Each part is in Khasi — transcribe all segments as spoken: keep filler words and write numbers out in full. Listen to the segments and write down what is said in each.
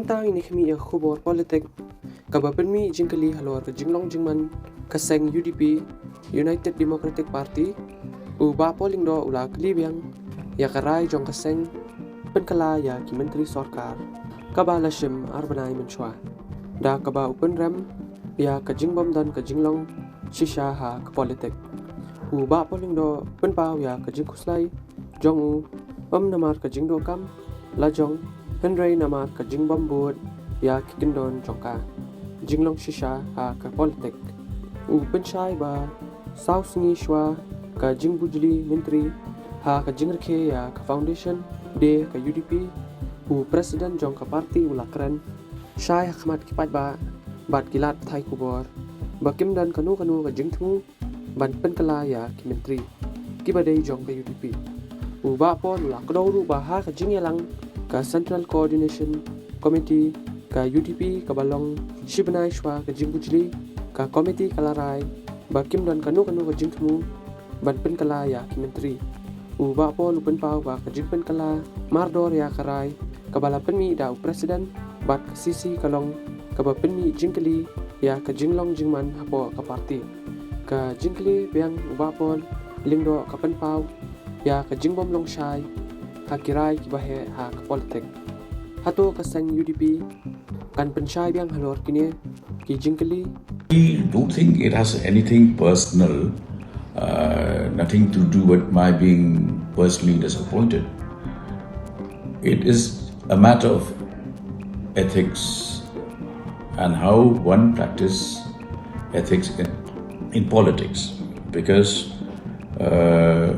Tang ine khmih ïa ka khubor politik kaba pynmih jingkylli halor ka jinglong jingman ka seng U D P, United Democratic Party, u Bah Paul Lyngdoh u la kylli biang ïa ka rai jong ka seng pynkylla ïa ki myntri sorkar kaba la shim ar bnai mynshuwa, da kaba u pynrem ïa ka jingbym don ka jinglong shisha ha ka politik. U Bah Paul Lyngdoh pynpaw ïa ka jingkhuslai jong u, ym namar ka jingdonkam la jong, hynrei namar ka jingbym bud ïa ki kyndon jong ka jinglong shisha ha ka politik. U pynshai ba saw sngi shuwa ka jingbujli myntri ha ka jingrakhe ïa ka Foundation Day ka U D P, u president jong ka party u la kren shai ha khmat ki paidbah bad ki lad pathai khubor ba kim don kano kano ka jingthmu ban pynkylla ïa ki myntri kiba dei jong ka U D P. U Bah Paul u la kdew ruh ba ha ka jingïalang ka Central Coordination Committee ka U D P kaba long shi bnai shuwa ka jingbujli, ka committee ka la rai ba kim don kano kano ka jingthmu ban pynkylla ïa ki myntri. U Bah Paul u pynpaw ba ka jingpynkylla mardor ïa ka rai kaba la pynmih da u president bad ka C C ka long kaba pynmih jingkylli ïa ka jinglong jingman hapoh ka party. Ka jingkylli biang u Bah Paul Lyngdoh ka pynpaw ïa ka jingbym long shai ha ki rai kiba heh ha ka politik. Hato ka seng U D P kan pynshai biang halor kine ki jingkylli? I don't think it has anything personal, uh, nothing to do with my being personally disappointed. It is a matter of ethics and how one practice ethics in, in politics. Because uh,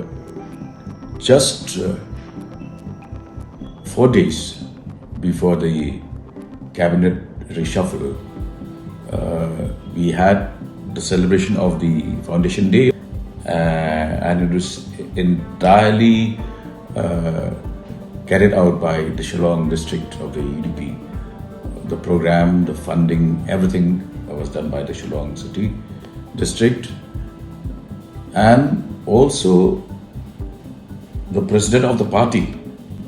just uh, four days before the cabinet reshuffle, uh, we had the celebration of the Foundation Day, uh, and it was entirely uh, carried out by the Shillong district of the U D P. The program, the funding, everything was done by the Shillong city district, and also the president of the party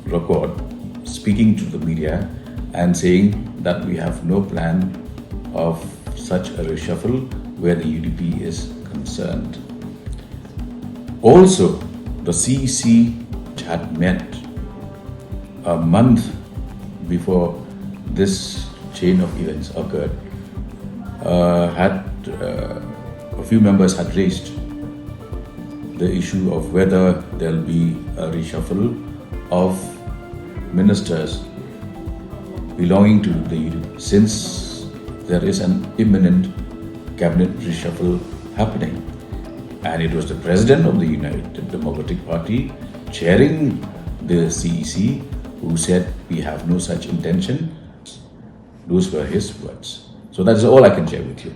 record speaking to the media and saying that we have no plan of such a reshuffle where the U D P is concerned. Also, the C E C had met a month before this chain of events occurred, uh, had uh, a few members had raised the issue of whether there'll be a reshuffle of ministers belonging to the U D P, since there is an imminent cabinet reshuffle happening. And it was the president of the United Democratic Party chairing the C E C who said, "We have no such intention." Those were his words. So that's all I can share with you.